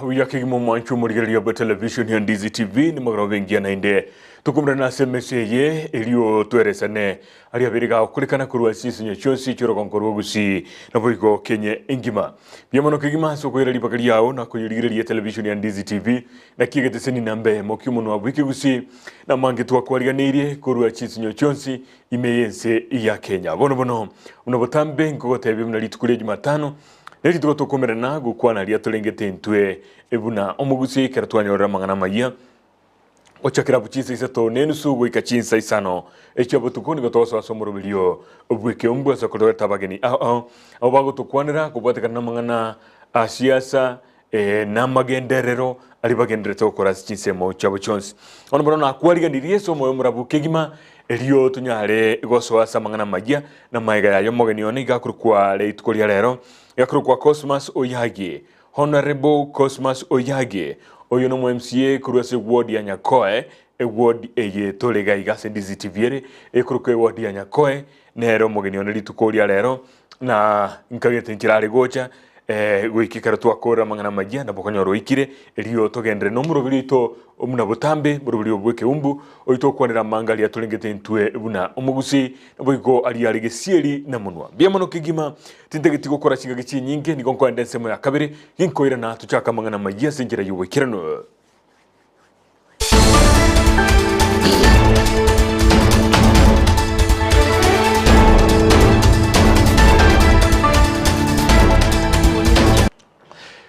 Buya kegima omwancho omorigereria bwa television ya Ndizi TV nimagoro bengia naende tokomerana ase emesa eye erio tweresane aria abere gagokorekana korwa ase chinsinyo chionsi chi'orogongo rwa Gusii naboigo Kenya engima. Buya mono kegima ase okoira ribaga riao na koyerigereria television ya Ndizi TV naki egeteseni namba eyemo ki'omonwa bw'ekegusii namange twakwariganeirie korwa chinsinyo chionsi ime y'ense ya Kenya. Bono bono buna botambe nkogotebia buna rituko ria Jumatano Nerituko tokomerana gokwana aria torengete intwe buna omogusi ekero twanyorire amang'ana amayia, gochakera abwo chinsa isato na enusu goika chinsa isano echia botuko nigo togosoa ase omoroberio bw'ekeumbu ase okoreta abageni ao ao abwo bagotokwanera kobwatekana namang'ana a siasa na amagenderero aria bagendererete gokora ase chinsemo chiabo chionsi. Bono bono nakwariganirie ase omoyo omorabu kegima, erio tonyare gosoa ase amang'ana amayia na magega yaye omogeni one iga akorokwa rituko ria rero, iga akorokwa Cosmas Oyagi, Honourable Cosmas Oyagi, oyo nomo MCA korwa ase eward ya Nyakoe, eward eye tore iga iga ase Ndizi TV ere, ekorokwa eward ya Nyakoe, nere omogeni one rituko ria rero, Na nkagete nchera are gocha, eh, goika ekero twakorire amang'ana amayia, nabo okonyora oikire, erio togenderere nomoroberi oito buna botambe, moroberi obo bw'ekeumbu, oyio tokwanera amanga aria atorengete intwe buna omogusii, naboigo aria are gesieri na monwa. Mbuya mono kegima, tintageti gokora chingaki chinyinge, nigo nkoenda ensemo ya kabere, ginkoirana tochake amang'ana amayia ase enchera y'oboikeranu.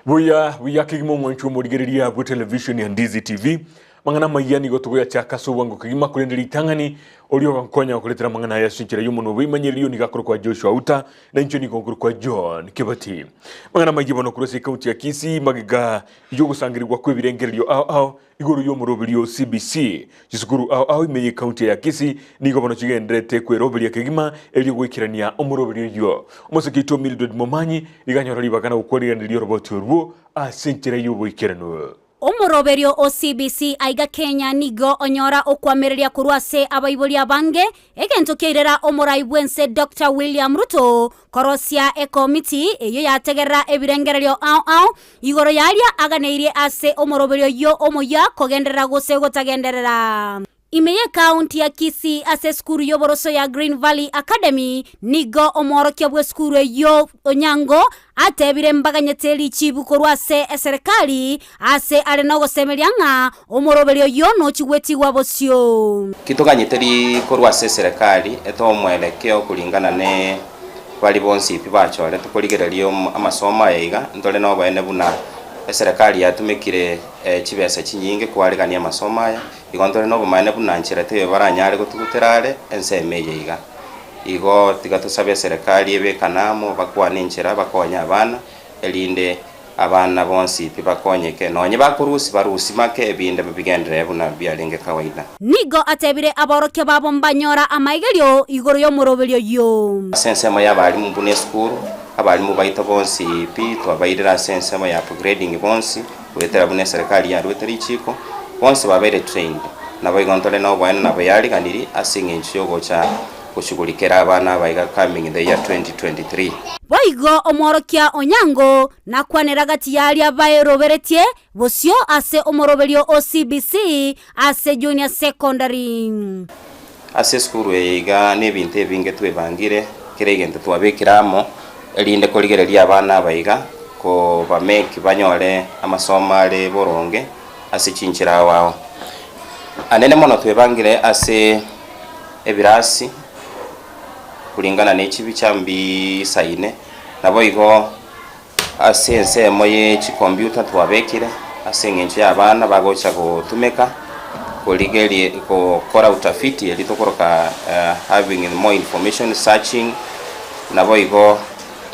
Buya buya kegima omwancho omorigereria bwe television ya Ndizi TV mang'ana amaya nigo togoyachaka ase obwango kegima korende ritang'ani oria ogonkonya gokoretera amang'ana aya ase enchera y'omonwa bw'eimanyereri nigo akorokwa Joshua Uta na inche nigo nkorokwa John Kibati mang'ana amaya bono korwa ase ekaunti ya Kisii magega y'ogosangerigwa kw'ebirengererio ao ao igoro y'omoroberio o CBC. Chisukuru ao ao ime y'ecounty ya Kisii nigo bono chigendererete kweroberia kegima erio goikerania omoroberio oyio. Omosike oito Mildred Momanyi nigo anyora ribaga na gokwarigereria oroboti orwo ase enchera y'oboikeranu. Omoroberio o CBC aiga Kenya nigo onyora okwamereria korwa ase abaibori abange, egento kiairera omorai bw'ense Doctor William Ruto Korosia ekomiti eyio yategerera ebirengererio ao ao igoro y'aria aganeirie ase omoroberio oyio omoyia kogenderera gose gotagenderera. Ime y'ekaunti ya Kisii ase esukuru y'oboroso ya Green Valley Academy nigo omworokia bw'esukuru eyio Onyango atebire mbaganyete richibu korwa ase eserekari ase are nogosemeria ng'a omoroberio oyio nochigwetigwa bosio. Ki toganyete rikorwa ase eserekari etoe omwelekeo kuringana ne bari bonsi pi bachorete korigereria amasomo aya iga, ntore noboene buna eserekari yatumekire chibesa chinyinge koaregania amasomo aya, igo ntore nobomaene buna nchera teiyo baranyare gotugutera are ensemo eye iga. Igo tiga tosabe eserekari ebekane amo bakwane enchera bakonye abana erinde Abana bonsi tibakonyeke, nonye bakorusia barusie make, ebinde bigenderere buna biarenge kawaida. Nigo atebire aborokia babo mbanyora amaigerio igoro y'omoroberio oyio. Ase ensemo y'abalimu buna esukuru, abalimu baito bonsi pi twabairire ase ensemo ya upgrading bonsi, goetera buna eserekari yaruete richiko, bonsi babeire trained. Naboigo ntore noboene nabo yariganirie ase eng'encho yogocha goshughulikera abana aba iga coming the year 2023. Boigo omworokia Onyango nakwanera gati y'aria baeroberetie bosio ase omoroberio o CBC ase Junior Secondary. Ase esukuru eye iga nebinto ebinge twebangire, kera egento twabekire amo, erinde korigereria abana aba iga, kobamake banyore amasomo are boronge ase chinchera ao ao. Anene mono twebangire ase ebirasi kulingana ne chibicha mbisaine, naboigo ase ensemo ye chikombyuta twabekire ase eng'encho ya abana bagocha gotumeka korigeria gokora utafiti eria tokoroka having more information searching, naboigo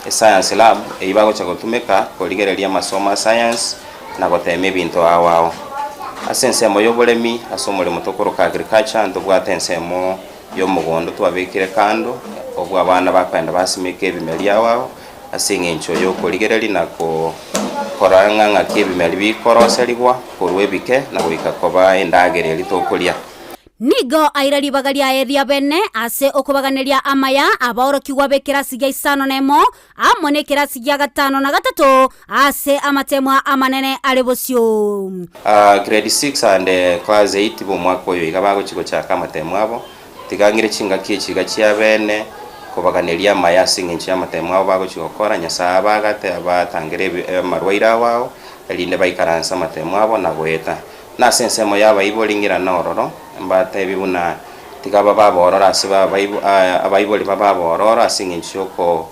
escience lab eywo bagocha gotumeka korigereria amasomo a science na gotema ebinto ao ao. Ase ensemo y'oboremi, ase omoremo tokoroka agriculture, ntobwate ensemo y'omogondo twabekire kando, obwo abana bakoenda basimeka ebimeri ao ao, ase eng'encho y'okorigereria na korora ng'a ng'aki ebimeri bikoroserigwa korwa ebike na goika koba endagera eria tokoria. Nigo aira ribaga riaye ria bene ase okobaganeria amaya abaorokigwa b'ekerasi gia isano nemo amo nekerasi gia gatano na gatato ase amateemwa amanene are bosio. Grade 6 and class 8 b'omwaka oyo iga bagochia gochaka amatemo abo, tiga ng'ire chingaki echi iga chia bene kobaganeria amaya ase engencho y'amatemo abo bagochia gokora, Nyasae abagate abatangere ebi amarwaire ao ao, erinde baikaranse amatemo abo na goeta. Na ase ensemo y'abaibori ng'irane ororo, mbatebi buna tiga babe abororo ase babaibo abaibori babe abororo ase engencho y'oko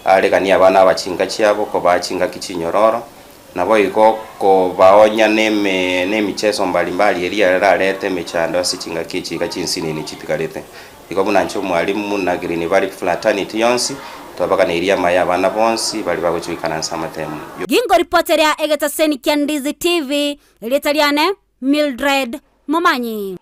aregania abana aba chinka chiabo, kobaa chingaki chinyororo, Naboigo kobaonya nemicheso mbari-mbari eria erarete emechando ase chingaki echi iga chinsinini chitigarete. Igo buna inche omwalimu na Green Valley Fraternity yonsi, twabaganeirie amaya abana bonsi baria bagochia goikaransa amatemo. Gingoripoteria egetaseni kia Ndizi TV, erieta riane Mildred Momanyi.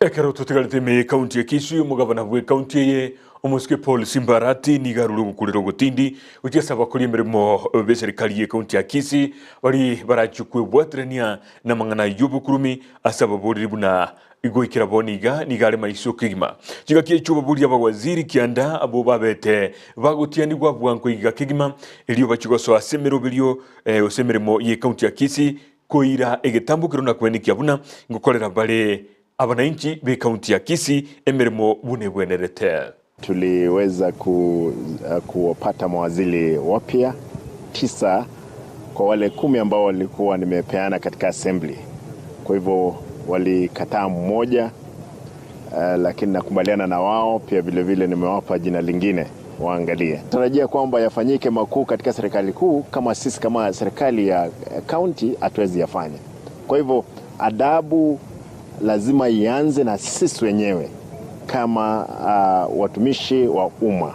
Ekero totigarete ime y'ekaunti ya Kisii, omogabana bw'ekaunti eye, omosike Paul Simba Arati nigo arure ogokurera ogotindi gochia ase abakori emeremo b'eserikari y'ekaunti ya Kisii baria barachie kwebwaterania namang'ana y'obokurumi ase ababoreri buna goikera bono iga nigo are maiso kegima. Chingaki echio ababoria abawaziri kianda abwo babete bagotianigwa bwango iga kegima erio bachie gosoa ase emeroberio gose emeremo y'ekaunti ya Kisii Koira egetambokero na koenekia buna ngokorera bare abanainchi b'ekaunti ya Kisii emeremo buna ebwenerete. Tuliweza kuwapata mawaziri wapya tisa kwa wale 10 ambao walikuwa nimepeana katika assembly. Kwa hivyo walikataa mmoja, lakini nakubaliana na wao pia vile vile nimewapa jina lingine waangalie. Tarajia kwamba yafanyike makuu katika serikali kuu, kama sisi kama serikali ya county hatuwezi yafanya. Kwa hivyo adabu lazima ianze na sisi wenyewe kama watumishi wa umma.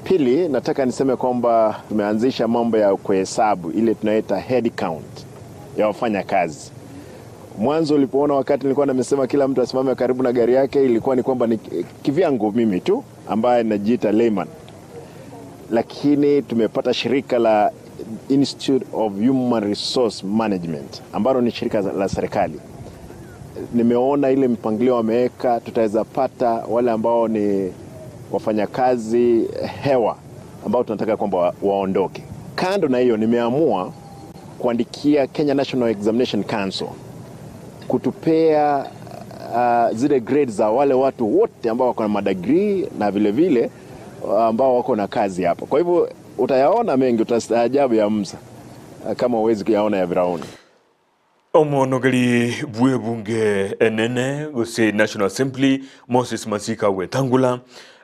Pili, nataka niseme kwamba tumeanzisha mambo ya kuhesabu ile tunaita head count ya wafanyakazi. Mwanzo ulipoona wakati nilikuwa nimesema kila mtu asimame karibu na gari yake, ilikuwa ni kwamba ni kivyangu mimi tu ambaye najiita layman. Lakini tumepata shirika la Institute of Human Resource Management ambalo ni shirika la serikali. Nimeona ile mpangilio wameweka, tutaweza pata wale ambao ni wafanyakazi hewa ambao tunataka kwamba waondoke. Kando na hiyo, nimeamua kuandikia Kenya National Examination Council kutupea zile grades za wale watu wote ambao wako na madegree na vile vile ambao wako na kazi hapo. Kwa hivyo utayaona mengi, utastaajabu ya Musa kama huwezi kuyaona ya Firauni. Omonogeri bw'ebunge enene gose National Assembly Moses Masika Wetangula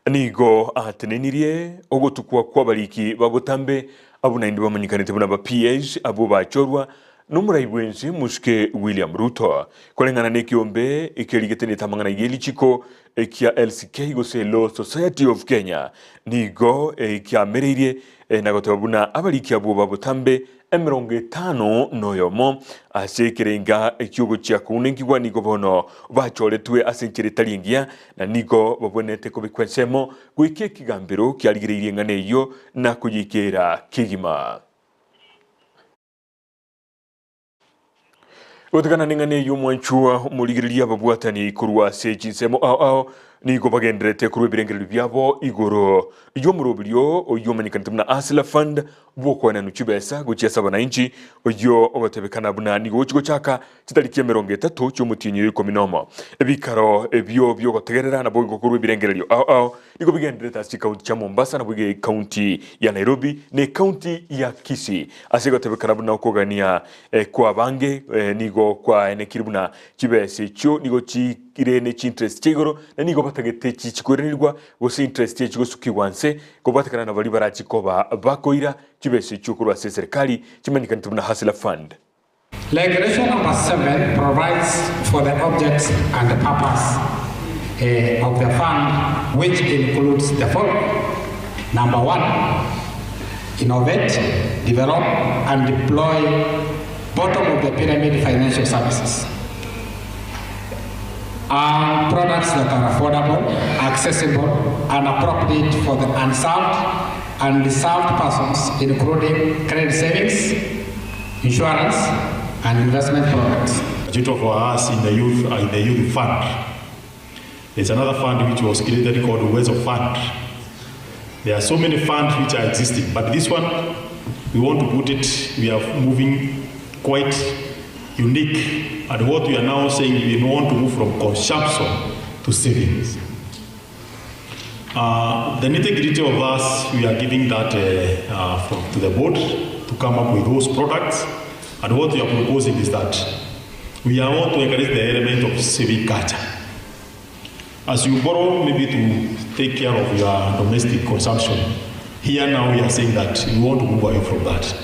nigo atenenirie ogotukwa kw'abariki ba botambe abwo naende bamanyekanete buna ba PAs abwo bachorwa nomorai bwense Mosike William Ruto. Koreng'ana nekiombe ekerigetenete amang'ana y'erichiko ekia LCK gose Law Society of Kenya nigo kiamereirie na goteba buna abariki abwo ba botambe 51 ase ekerenga ki'ogochia kounengigwa nigo bono bachoretwe ase enchera etari engiya, na nigo babwenerete kobekwa ensemo goika ekegambero kiarigereirie eng'ana eyio na koyeikeera kegima. Gotigana neng'ana eyio omwanchwa omorigereria ababwatani korwa ase chinsemo ao ao nigo bagendererete korwa ebirengererio biabo igoro y'omoroberio oyio omanyekanete buna Hustler Fund bw'okoenanwa chibesa gochia ase abanainchi oyio ogotebekana buna nigo gochia gochaka chitariki 30 chi'omotienyi oyo 11. Ebikaro ebio bi'ogotegerera naboigo korwa ebirengererio ao ao Nigo bigendererete ase chikaunti chia Mombasa naboigo ekaunti ya Nairobi na ekaunti ya Kisii. Ase egotebekana buna okogania kw'abange nigo kwaenekire buna chibesa echio nigo chire ne chinterest chia igoro na nigo batagete chichikoiranerigwa gose interest echi gosukigwa nse kobwatekana na baria barachi koba bakoira chibesa echio korwa ase eserekari chimanyekanete buna Hustler Fund. Regulation number 7 provides for the objects and the purpose of the fund, which includes the following. Number 1, innovate, develop and deploy bottom of the pyramid financial services and products that are affordable, accessible and appropriate for the unserved and deserved persons, including credit savings, insurance and investment products. Majority of us in the youth are in the youth fund. There's another fund which was created called Uwezo Fund. There are so many funds which are existing, but this one, we want to put it, we are moving quite unique. And what we are now saying, we want to move from consumption to savings. The nitty-gritty of us, we are giving that to the board to come up with those products. And what we are proposing is that we are want to encourage the element of saving culture. As you borrow maybe to take care of your domestic consumption, here now we are saying that we want to move away from that.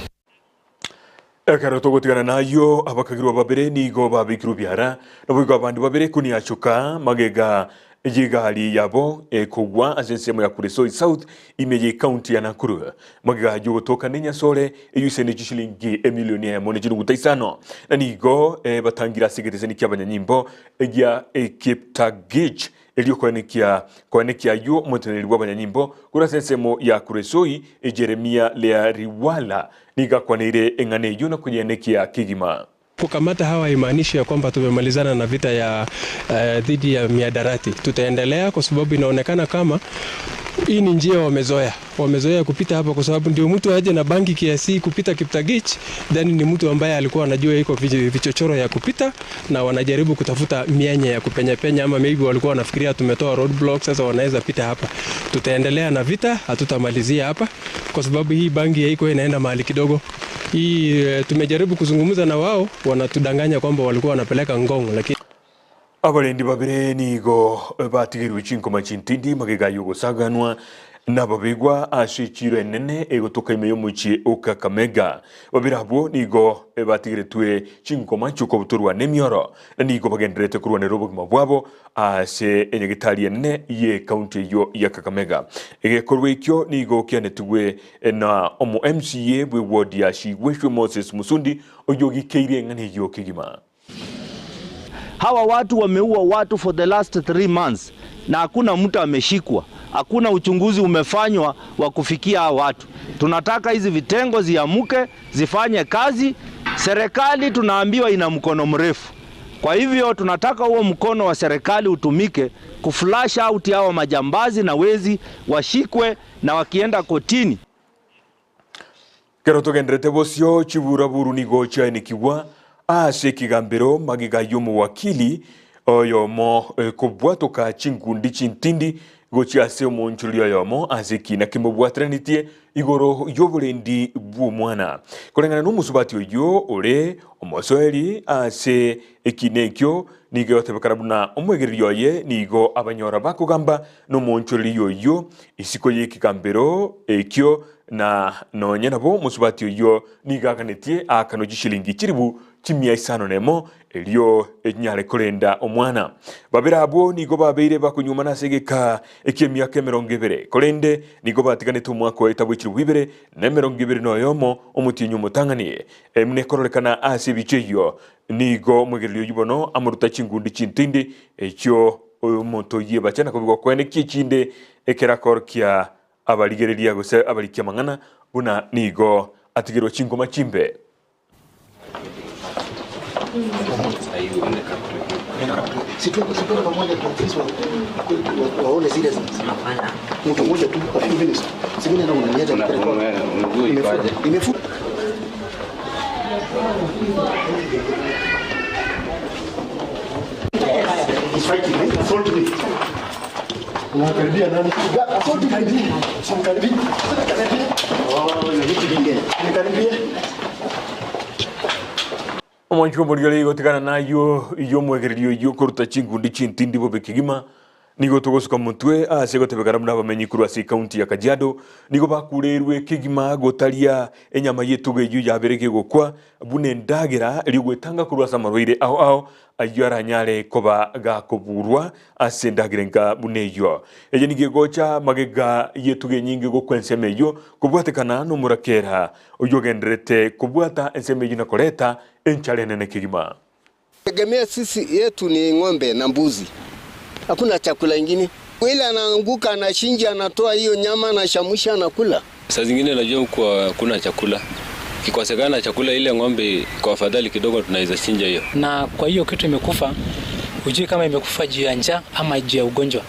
Ekero togotigana nayio, abakagirwa babere nigo babekirwe biara, naboigo abande babere koniachoka magega y'egari yabo ekogwa ase ensemo ya Kuresoi South ime y'ekaunti ya Nakuru. Magega ayio gotoka nenyasore eyio isene chishilingi emilioni eyemo ne chinuguta isano. Na nigo batangire ase egeteseni ki'abanyanyimbo egia Kiptagich erio koenekia koenekia ayio omoteneneri bw'abanyanyimbo korwa ase ensemo ya Kuresoi Jeremia Leariwala nigo akwaneire eng'ana eyio na koyenekia kegima. Kukamata hawa haimaanishi ya kwamba tumemalizana na vita ya dhidi ya mihadarati. Tutaendelea kwa sababu inaonekana kama hii ni njia wamezoea. Wamezoea kupita hapa kwa sababu ndio mtu aje na bangi kiasi kupita Kiptagich, then ni mtu ambaye alikuwa anajua iko vichochoro ya kupita na wanajaribu kutafuta mianya ya kupenya penya, ama maybe walikuwa wanafikiria tumetoa roadblock, sasa wanaweza pita hapa. Tutaendelea na vita, hatutamalizia hapa kwa sababu hii bangi haiko inaenda mahali kidogo. Hii tumejaribu kuzungumza na wao, wanatudanganya kwamba walikuwa wanapeleka Ngong, lakini Abarendi babere nigo batigerwe chinkoma chintindi magega yogosaganwa nababigwa ase chiro enene egotoka ime y'omochie o Kakamega. Babere abwo nigo batigeretwe chinkoma chiokobutorwa n'emioro na nigo bagenderete korwanera obogima bwabo ase enyagetari enene ye county eyo ya Kakamega. Egekorwa ekio nigo kianetigwe na omo MCA bwe ward ya Shigweshwe Moses Musundi oyo gikeire eng'ana eyo kegima. Hawa watu wameua watu for the last 3 months na hakuna mtu ameshikwa. Hakuna uchunguzi umefanywa wa kufikia hawa watu. Tunataka hizi vitengo ziamuke, zifanye kazi. Serikali tunaambiwa ina mkono mrefu. Kwa hivyo tunataka huo mkono wa serikali utumike kuflash out hawa majambazi na wezi washikwe na wakienda kotini. Kero tugenderete bosio chiburaburu nigo chiainikiwa ase ekigambero magega y'omowakili oyomo kobwatoka chinkundi chintindi gochia ase omonchori oyomo ase ekina kimobwateranetie igoro y'oborendi bw'omwana. Koreng'ana na omosubati oyo ore omosoeri ase ekina ekio nigo egotebekana buna omwegereri oye nigo abanyora bakogamba na omonchori oyo isiko y'ekigambero ekio na nonye nabo omosubati oyo nigo aganetie aakano chishilingi chiribu chimia isano nemo erio enyare korenda omwana. Babere abwo nigo babeire bakunyuma nase egeka ekiemiaka emerongo ebere korende nigo batiganete omwaka wa etabu echiribu ibere na emerongo ibere na oyomo omotienyi omotang'ani. Emuna ekororekana ase ebicho eyio nigo omwegereri oyio bono amoruta chinkundi chintindi echio omonto oyio ebacha na kobigwa kwenekia echinde ekerakorokia abarigereria gose abarikia amang'ana buna nigo atigerwa chingoma chimbe. Waone zile zinafanya. Mtu mmoja tu, a few minutes. Zingine na unaniacha nikirekodi. Imefu. He's fighting me. Assault me. Unakaribia nani? Assault me. Simkaribie. Karibia. Oh, ni vitu vingine. Nikaribie. Omonchiko omorigari gotigana nayo y'omwegereri oyo koruta chinkundi chintindi bobe kegima nigo togosuka motwe ase gotebekana buna abamenyi korwa ase ekaunti ya Kajiado nigo bakurerwe kegima gotaria enyama y'etugo eyio yabere kegokwa buna endagera erio gwetanga korwa ase amarwaire ao ao ayio aranyare koba gakoburwa ase endagera enka buna eyio. Eye nigo egocha magega y'etugo enyinge gokwa ensemo eyio kobwatekana na omorakera oyio ogenderete kobwata ensemo eyio na koreta enchara enene kegima. Tegemea sisi yetu ni ng'ombe na mbuzi. Hakuna chakula ingine. Ile anaanguka anachinja anatoa hiyo nyama anashamusha anakula. Saa zingine najua kwa kuna chakula. Ikikosekana chakula ile ng'ombe iko afadhali kidogo tunaweza chinja hiyo. Na kwa hiyo kitu imekufa, hujui kama imekufa juu ya njaa ama juu ya ugonjwa,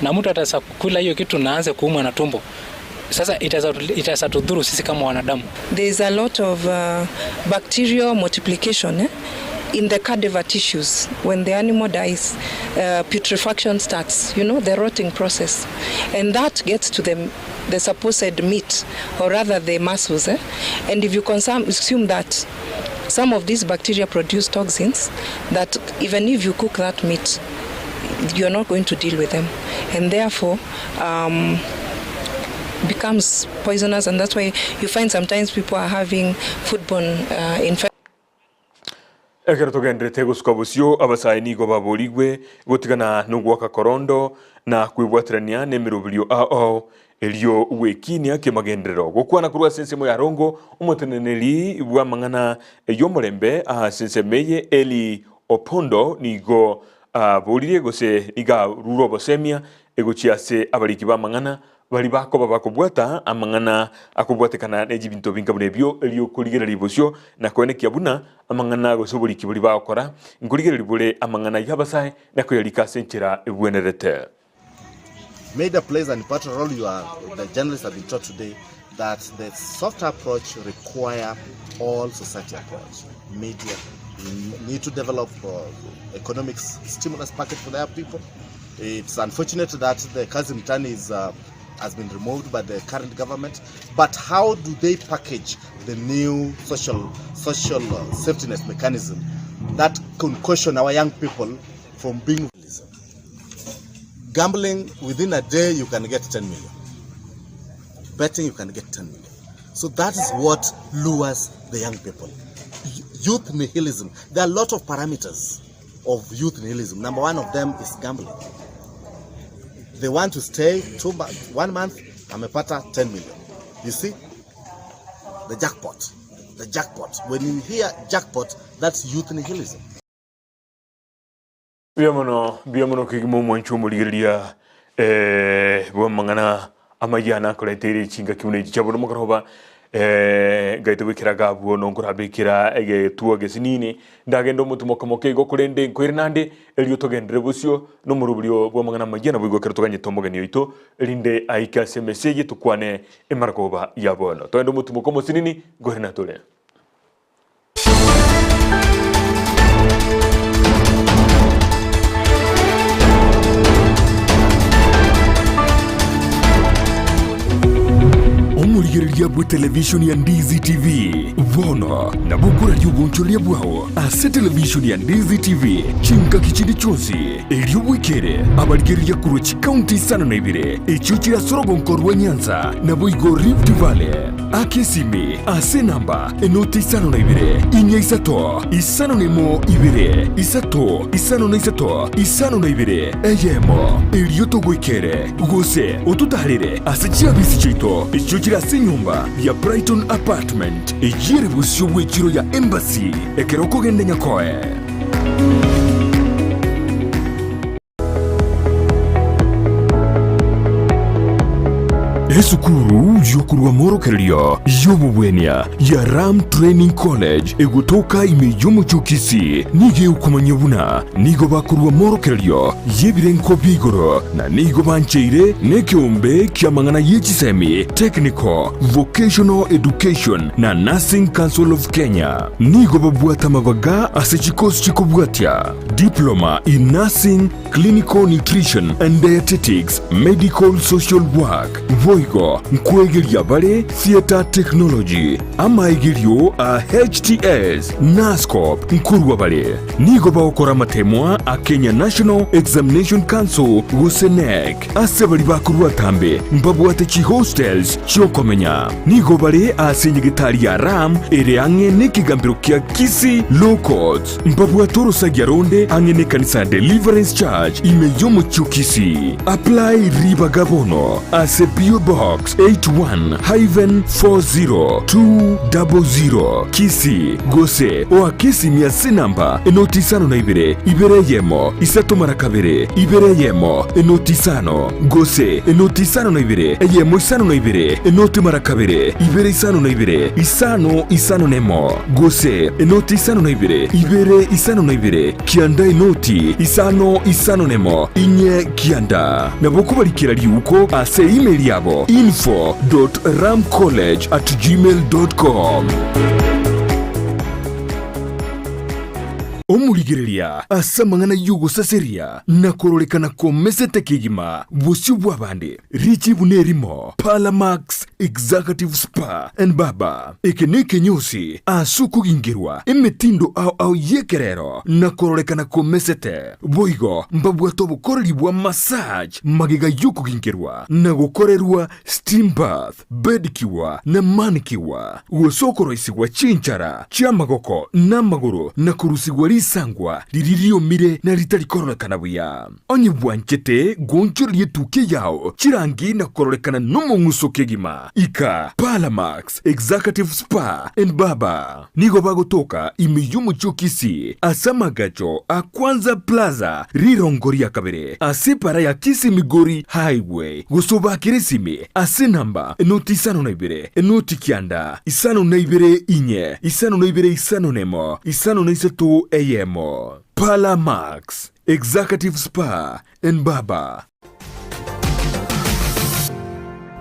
na mtu ataweza kula hiyo kitu na aanze kuumwa na tumbo. Sasa itaweza tudhuru sisi kama wanadamu. There is a lot of bacterial multiplication in the cadaver tissues. When the animal dies, putrefaction starts, the rotting process. And that gets to the supposed meat, or rather the muscles. And if you consume that, some of these bacteria produce toxins that even if you cook that meat, you're not going to deal with them. And therefore, becomes poisonous, and that's why you find sometimes people are having foodborne infections. Ekero togenderete gosuka bosio, abasae nigo baborigwe gotigana nogoaka korondo na kwebwaterania nemeroberio ao ao erio gwekinia kemagenderero. Gokwana korwa ase ensemo ya Rongo, omoteneneri bw'amang'ana y'omorembe ase ensemo eye Elly Opondo nigo aboririe gose nigo arure obosemia egochia ase abariki b'amang'ana baria bakoba bakobwata amang'ana akobwatekana ne chibinto binga buna ebio erio korigereria bosio na koenekia buna amang'ana gose oboriki boria bagokora nkorigereria bore amang'ana y'abasae na koyarika ase enchera ebwenerete. Media plays an important role. The journalists have been taught today that the soft approach require all society approach. Media need to develop economic stimulus package for their people. It's unfortunate that the Kazi Mtaani has been removed by the current government, but how do they package the new social safety net mechanism that can caution our young people from being gambling? Within a day you can get 10 million. Betting you can get 10 million. So that is what lures the young people. Youth nihilism. There are a lot of parameters of youth nihilism. Number one of them is gambling. They want to stay 1 month, amepata 10 million. You see? The jackpot. The jackpot. When you hear jackpot, that's youth nihilism. Biamono, biamono kigimo mwancho muligeria bwamangana amayana akoreteire chinga kiune chaboro mukoroba gaito bikira gabuo nonkora bikira egetuo gesinini ndagenda omotumo komoke igo korende nkoire nande erio togendere bosio nomoruburio bwamangana amayana boigo ekero toganyete omogeni oito erinde aike ase emesegi tukwane emaragoba ya bono togende omotumo komosinini nkoire natore. Omorigereria bwe television ya Ndizi TV bono nabwo okoraria obonchoreria bwao ase television ya Ndizi TV chingaki chinde chionsi erio bwekere abarigereria korwa chikaunti isano na ibere echio chire ase orogonko rwa Nyanza nabo igo Rift Valley akesimi ase namba enoti isano na ibere inya isato isano na emo ibere isato isano na isato isano na ibere eyemo erio togwekere gose ototarere ase chiabisi chiaito echio chire ase enyomba ya Brighton Apartment eyere bosio bw'echiro ya Embassy ekero okogenda Nyakoe. Esukuru yokorwa morokererio y'obobwenia ya Ram Training College egotoka ime y'omochokisi nigo egokomanya buna nigo bakorwa morokererio y'ebirengo bia igoro na nigo bancheire n'ekeombe ki'amang'ana y'echisemi Technical Vocational Education na Nursing Council of Kenya. Nigo babwata amabaga ase chikosi chikobwatia Diploma in Nursing, Clinical Nutrition and Dietetics, Medical Social Work, Voigo, nkwegeria bare Theatre Technology, amaigerio a HTS, NASCOP, nkorwa bare. Nigo bagokora amatemwa a Kenya National Examination Council gose KNEC. Ase bari bakorwa tambe mbabwate chi hostels chiokomenya. Nigo bare ase nyagetari ya Ram ere ang'e n'ekegambero kia Kisii Law Courts. Mbabwate orosagia ronde ang'e n'ekanisa ya Deliverance Church ime y'omochie o Kisii. Apply ribaga bono ase P.O. Box Box 81 40200 Kisii, gose oake esimi ase enamba enoti isano na ibere, ibere eyemo, isato mara kabere, ibere eyemo, enoti isano, gose enoti isano na ibere, eyemo isano na ibere, enoti mara kabere, ibere isano na ibere, isano isano nemo, gose enoti isano na ibere, ibere isano na ibere, kianda enoti isano isano nemo, inye kianda. Nabo okobarikera riuko ase email yabo info dot ramcollege at gmail dot com. Omorigereria ase amang'ana y'ogosaseria na kororekana komesete kegima bosio bw'abande, richibu nerimo, Parlamax Executive Spa and Barber. Eke nekenyosi ase okogingerwa emetindo ao ao y'ekerero na kororekana komesete. Boigo mbabwate obokoreri bwa massage magega y'okogingerwa na gokorerwa steam bath, bedicure na manicure, gose okoroisigwa chinchara chi'amagoko na amagoro na korusigwa risangwa riria riomire na ritari kororekana buya. Onye bwanchete goonchoreria etukia yao chirangi na kororekana nomong'uso kegima, ika Parlamax Executive Spa and Barber. Nigo bagotoka ime y'omochie o Kisii ase amagacho a Kwanza Plaza rirongo ria kabere ase epara ya Kisii Migori Highway gose obakere esimi ase enamba enoti isano na ibere enoti kianda isano na ibere inye isano na ibere isano nemo isano na isato eyemo. Parlour Max Executive Spa and Barber.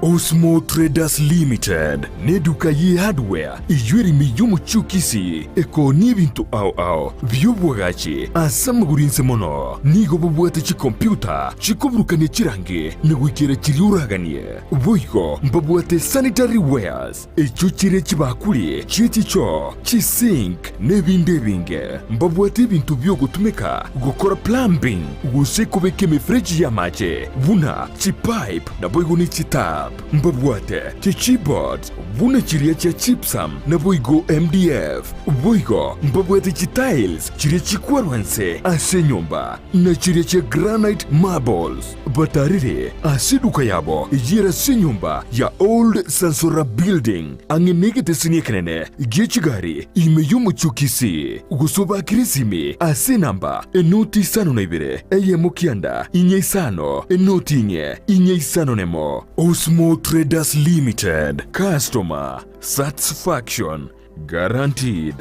Osmo Traders Limited neduka ye hardware eyio ere ime y'omochie o Kisii ekoonia ebinto ao ao bi'obwagachi ase amagoro inse mono. Nigo babwate chikompyuta chikoburukania chirangi na goikera chiria oraganie. Boigo mbabwate sanitary wares echio chire chibakuri chie chichoo, chisink na ebinde ebinge. Mbabwate ebinto bi'ogotumeka gokora plumbing gose kobeka emefereji y'amache buna chipipe naboigo ne chitap. Mbabwate chichipboards buna chiria chia gypsum naboigo MDF. Boigo mbabwate chitiles chiria chikwarwa nse ase enyomba na chiria chia granite marbles. Batarire ase eduka yabo eyere ase enyomba ya Old Sansora Building ang'e negeteseni ekenene gie chigari ime y'omochie o Kisii, gose obakere esimi ase enamba enoti isano na ibere eyemo kianda inye isano enoti inye inye isano nemo. Osmo Traders Limited, Customer Satisfaction Guaranteed.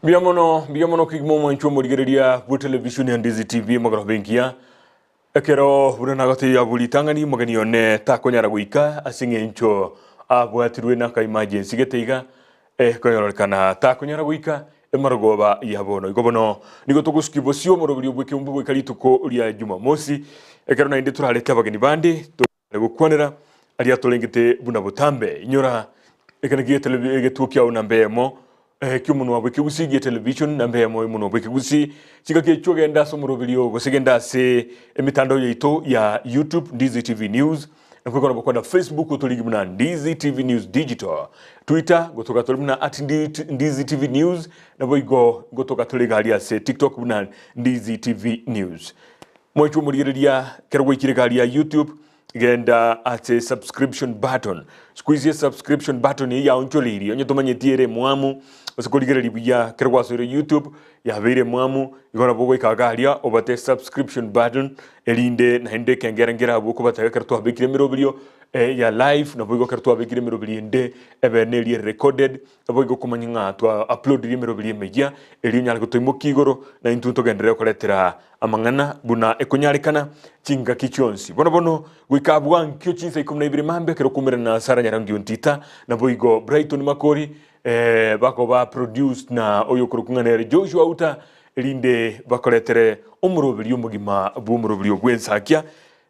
Mbuya mono, mbuya mono kegima omwancho omorigereria bwe television ya Ndizi TV magoro bengiya. Ekero buna nagoteebia abwo ritang'ani, omogeni one takonyara goika ase engencho abwatirwe naka emergency gete iga, ekonyorekana takonyara goika emarogoba ya bono. Igo bono nigo togosukia bosio omoroberi bw'ekeumbu goika rituko ria Jumamosi, ekero naende torarete abageni bande tonyare gokwanera aria torengete buna botambe. Inyora eke nakio egetuo kiao namba eyemo Ki'omonwa bw'ekegusii gie television namba eyemo y'omonwa bw'ekegusii. Chingaki echio genda ase omoroberio gose genda ase emetandao yaito ya YouTube Ndizi TV News na kwekora bokwana Facebook otorigi buna Ndizi TV News Digital, Twitter gotoka tore buna at Ndizi TV News naboigo gotoka tore iga aria ase TikTok buna Ndizi TV News. Mwaichwe omorigereria kero gwaikire iga aria YouTube Genda ase subscription button. Squeeze subscription button eye yaonchoreirie onye tomanyeti ere emwamu ase korigereria buya kero gwasoire YouTube yabeire emwamu igo nabo ogoika iga aria obate subscription button erinde naende ekengere nkere abwo okobatebia ekero twabekire emeroberio ya live nabo igo ekero twabekire emeroberio ende ebe neri ere recorded Naboigo okomanya ng'a twa uploadire emeroberi emeyia, erio onyare gotoimokia igoro, na intwe ntogenderere koretera amang'ana buna ekonyarekana chingaki chionsi. Bono bono, goika abwo ankio chinsa ikomi na ibere mambia ekero okoumerana na Sarah Nyarangi Ontita, naboigo Brighton Makori, eh, bakoba produced na oyokorokwa ng'a nere Joshua Outa, erinde bakoretere omoroberi omogima bw'omoroberi obw'ensakia.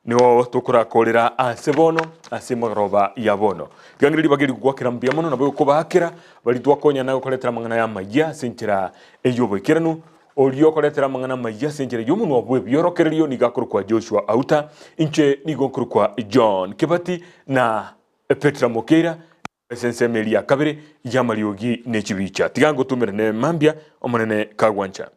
Nigo tokorakorera aase bono, ase emagoroba ya bono. Tiga ribaga eri gokwakera mbuya mono, nabo okobaakera baria twakonyana gokoretera amang'ana y'amayia ase enchera ey'oboikeranu. Oria okoretera amang'ana amayia ase enchera y'omonwa bw'ebiorokererio nigo akorokwa Joshua Auta, inche nigo nkorokwa John Kebati na Petra Mokeira. Ase ensemo eria ya kabere y'amariogi ne chibicha. Tiga ngotumerane mambia, Omonene kagwancha.